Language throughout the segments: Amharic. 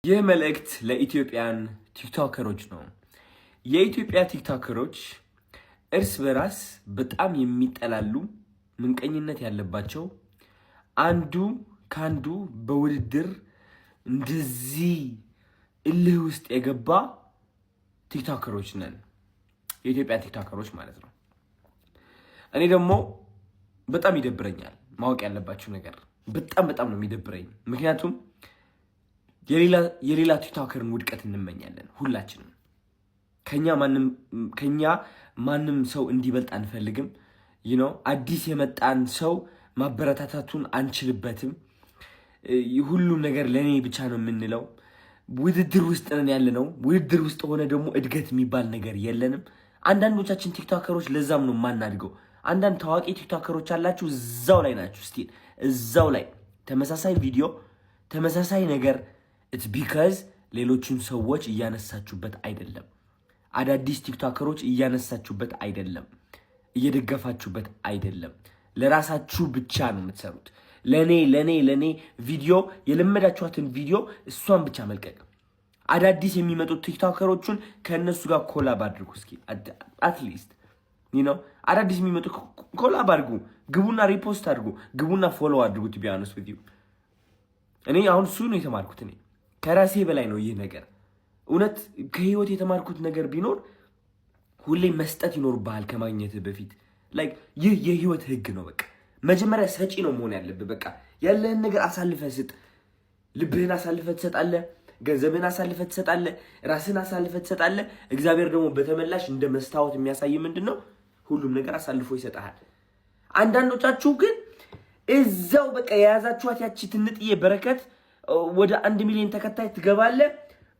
ይህ መልእክት ለ Ethiopian ቲክቶከሮች ነው። የኢትዮጵያ ቲክቶከሮች እርስ በራስ በጣም የሚጠላሉ፣ ምቀኝነት ያለባቸው፣ አንዱ ከአንዱ በውድድር እንደዚህ እልህ ውስጥ የገባ ቲክቶከሮች ነን። የኢትዮጵያ ቲክቶከሮች ማለት ነው። እኔ ደግሞ በጣም ይደብረኛል። ማወቅ ያለባችሁ ነገር በጣም በጣም ነው የሚደብረኝ። ምክንያቱም የሌላ ቲክቶከርን ውድቀት እንመኛለን ሁላችንም። ከኛ ማንም ሰው እንዲበልጥ አንፈልግም። አዲስ የመጣን ሰው ማበረታታቱን አንችልበትም። ሁሉም ነገር ለእኔ ብቻ ነው የምንለው። ውድድር ውስጥ ነን ያለነው። ውድድር ውስጥ ሆነ ደግሞ እድገት የሚባል ነገር የለንም። አንዳንዶቻችን ቲክቶከሮች ለዛም ነው የማናድገው። አንዳንድ ታዋቂ ቲክቶከሮች አላችሁ፣ እዛው ላይ ናችሁ፣ still እዛው ላይ ተመሳሳይ ቪዲዮ፣ ተመሳሳይ ነገር። It's because ሌሎችን ሰዎች እያነሳችሁበት አይደለም። አዳዲስ ቲክቶከሮች እያነሳችሁበት አይደለም፣ እየደገፋችሁበት አይደለም። ለራሳችሁ ብቻ ነው የምትሰሩት። ለእኔ ለእኔ ለእኔ ቪዲዮ፣ የለመዳችኋትን ቪዲዮ እሷን ብቻ መልቀቅ። አዳዲስ የሚመጡት ቲክቶከሮቹን ከእነሱ ጋር collab አድርጉ እስኪ፣ at least አዳዲስ የሚመጡ collab አድርጉ። ግቡና repost አድርጉ። ግቡና follow አድርጉ። To be honest with you፣ እኔ አሁን እሱ ነው የተማርኩት። እኔ ከራሴ በላይ ነው ይህ ነገር። እውነት ከህይወት የተማርኩት ነገር ቢኖር ሁሌ መስጠት ይኖርብሃል ከማግኘትህ በፊት። Like ይህ የህይወት ህግ ነው። በቃ መጀመሪያ ሰጪ ነው መሆን ያለብህ። በቃ ያለህን ነገር አሳልፈህ ስጥ። ልብህን አሳልፈህ ትሰጣለህ። ገንዘብህን አሳልፈህ ትሰጣለህ። ራስህን አሳልፈህ ትሰጣለህ። እግዚአብሔር ደግሞ በተመላሽ እንደ መስታወት የሚያሳይ ምንድን ነው? ሁሉም ነገር አሳልፎ ይሰጥሃል። አንዳንዶቻችሁ ግን እዛው በቃ የያዛችኋት ያቺ ትንጥዬ በረከት ወደ 1 ሚሊዮን ተከታይ ትገባለህ።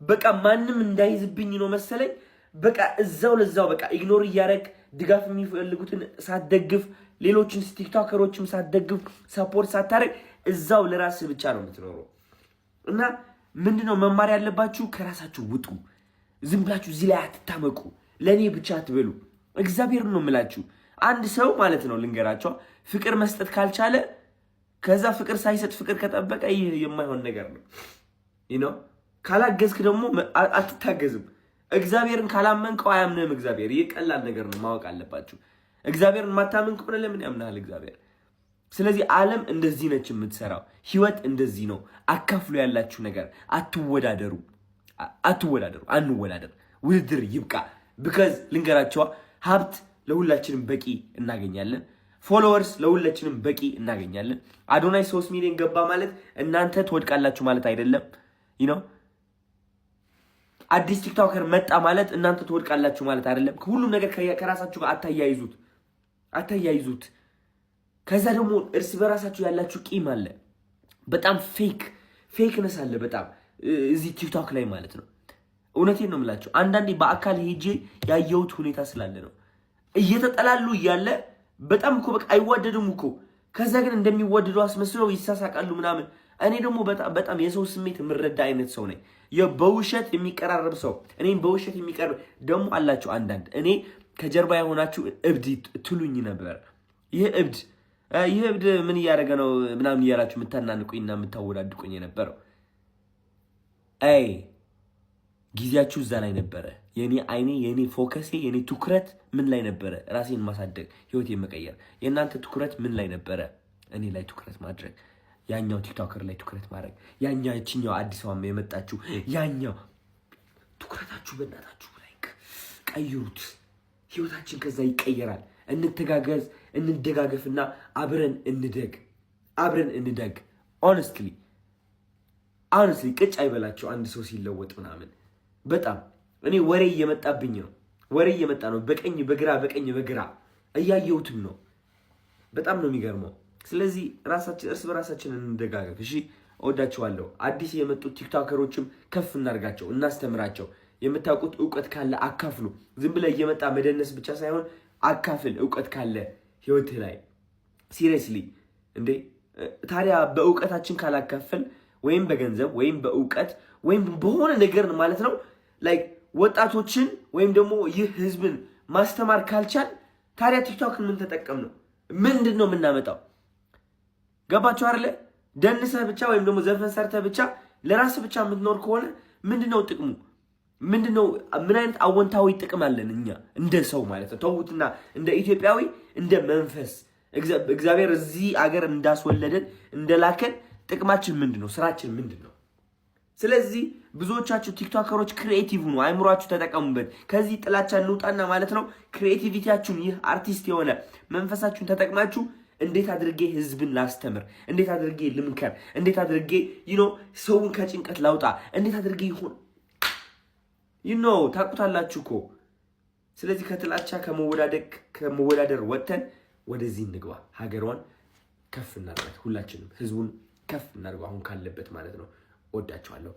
በቃ ማንም እንዳይዝብኝ ነው መሰለኝ። በቃ እዛው ለዛው በቃ ignore እያደረግ፣ ድጋፍ የሚፈልጉትን ሳትደግፍ፣ ሌሎችን ቲክቶከሮችም ሳትደግፍ፣ support ሳታደርግ እዛው ለራስህ ብቻ ነው የምትኖረው። እና ምንድነው መማር ያለባችሁ? ከራሳችሁ ውጡ። ዝም ብላችሁ እዚህ ላይ አትታመቁ። ለእኔ ብቻ አትበሉ። እግዚአብሔርን ነው የምላችሁ። አንድ ሰው ማለት ነው፣ ልንገራችሁ፣ ፍቅር መስጠት ካልቻለ፣ ከዛ ፍቅር ሳይሰጥ ፍቅር ከጠበቀ ይህ የማይሆን ነገር ነው። ካላገዝክ ደግሞ አትታገዝም። እግዚአብሔርን ካላመንከው አያምንህም እግዚአብሔር። ይህ ቀላል ነገር ነው፣ ማወቅ አለባችሁ። እግዚአብሔርን ማታምን ከሆነ ለምን ያምናል እግዚአብሔር? ስለዚህ ዓለም እንደዚህ ነች የምትሰራው። ህይወት እንደዚህ ነው። አካፍሉ ያላችሁ ነገር፣ አትወዳደሩ፣ አትወዳደሩ፣ አንወዳደር። ውድድር ይብቃ። Because ልንገራችሁ፣ ሀብት ለሁላችንም በቂ እናገኛለን። Followers ለሁላችንም በቂ እናገኛለን። አዶናይ 3 ሚሊዮን ገባ ማለት እናንተ ትወድቃላችሁ ማለት አይደለም። አዲስ ቲክቶከር መጣ ማለት እናንተ ትወድቃላችሁ ማለት አይደለም። ሁሉም ነገር ከራሳችሁ ጋር አታያይዙት፣ አታያይዙት። ከዛ ደግሞ እርስ በራሳችሁ ያላችሁ ቂም አለ። በጣም fakeness አለ በጣም እዚህ ቲክቶክ ላይ ማለት ነው። እውነቴን ነው የምላችሁ። አንዳንዴ በአካል ሄጄ ያየሁት ሁኔታ ስላለ ነው። እየተጠላሉ እያለ በጣም እኮ በቃ አይዋደዱም እኮ። ከዛ ግን እንደሚዋደዱ አስመስለው ይሳሳቃሉ ምናምን። እኔ ደግሞ በጣም በጣም የሰው ስሜት የምረዳ አይነት ሰው ነኝ። በውሸት የሚቀራረብ ሰው፣ እኔም በውሸት የሚቀርብ ደግሞ አላችሁ። አንዳንድ እኔ ከጀርባ የሆናችሁ እብድ ትሉኝ ነበር። ይህ እብድ፣ ይህ እብድ ምን እያደረገ ነው ምናምን እያላችሁ የምታናንቁኝና የምታወዳድቁኝ የነበረው፣ አይ ጊዜያችሁ እዛ ላይ ነበረ። የኔ አይኔ፣ የኔ focus ኤ፣ የኔ ትኩረት ምን ላይ ነበረ? ራሴን ማሳደግ፣ ህይወቴን መቀየር። የእናንተ ትኩረት ምን ላይ ነበረ? እኔ ላይ ትኩረት ማድረግ፣ ያኛው ቲክቶከር ላይ ትኩረት ማድረግ፣ ያኛው፣ ይችኛው አዲስ የመጣችሁ፣ ያኛው ትኩረታችሁ በእናታችሁ like ቀይሩት። ህይወታችን ከዛ ይቀየራል። እንተጋገዝ፣ እንደጋገፍና አብረን እንደግ፣ አብረን እንደግ። Honestly, honestly ቅጭ አይበላችሁ አንድ ሰው ሲለወጥ ምናምን። በጣም እኔ ወሬ እየመጣብኝ ነው። ወሬ እየመጣ ነው። በቀኝ በግራ፣ በቀኝ በግራ እያየሁትም ነው። በጣም ነው የሚገርመው። ስለዚህ ራሳችን እርስ በራሳችን እንደጋገፍ። እሺ፣ እወዳችኋለሁ። አዲስ የመጡት ቲክቶከሮችም ከፍ እናድርጋቸው፣ እናስተምራቸው። የምታውቁት እውቀት ካለ አካፍሉ። ዝም ብለህ እየመጣ መደነስ ብቻ ሳይሆን አካፍል፣ እውቀት ካለ ህይወትህ ላይ። Seriously እንዴ፣ ታዲያ በእውቀታችን ካላካፈልን፣ ወይም በገንዘብ ወይም በእውቀት ወይም በሆነ ነገር ማለት ነው፣ like ወጣቶችን ወይም ደግሞ ይህ ህዝብን ማስተማር ካልቻልን ታዲያ ቲክቶክን ምን ተጠቀምን ነው? ምንድን ነው የምናመጣው? ገባችሁ አይደለ? ደንሰህ ብቻ ወይም ደግሞ ዘፈን ሰርተህ ብቻ ለራስ ብቻ የምትኖር ከሆነ ምንድነው ጥቅሙ? ምንድነው? ምን አይነት አወንታዊ ጥቅም አለን እኛ እንደ ሰው ማለት ነው? ተዉትና እንደ ኢትዮጵያዊ፣ እንደ መንፈስ እግዚአብሔር እዚህ አገር እንዳስወለደን እንደላከን ጥቅማችን ምንድን ነው? ስራችን ምንድን ነው? ስለዚህ ብዙዎቻችሁ ቲክቶከሮች creative ሁኑ፣ አይምሯችሁ ተጠቀሙበት። ከዚህ ጥላቻ እንውጣና ማለት ነው creativity ያችሁን፣ ይህ አርቲስት የሆነ መንፈሳችሁን ተጠቅማችሁ እንዴት አድርጌ ህዝብን ላስተምር፣ እንዴት አድርጌ ልምከር፣ እንዴት አድርጌ ሰውን ከጭንቀት ላውጣ፣ እንዴት አድርጌ ይሁን ታውቁታላችሁ እኮ። ስለዚህ ከጥላቻ ከመወዳደር ወጥተን ወደዚህ እንግባ። ሀገሯን ከፍ እናድርጋት። ሁላችንም ህዝቡን ከፍ እናድርገው አሁን ካለበት ማለት ነው። ወዳችኋለሁ።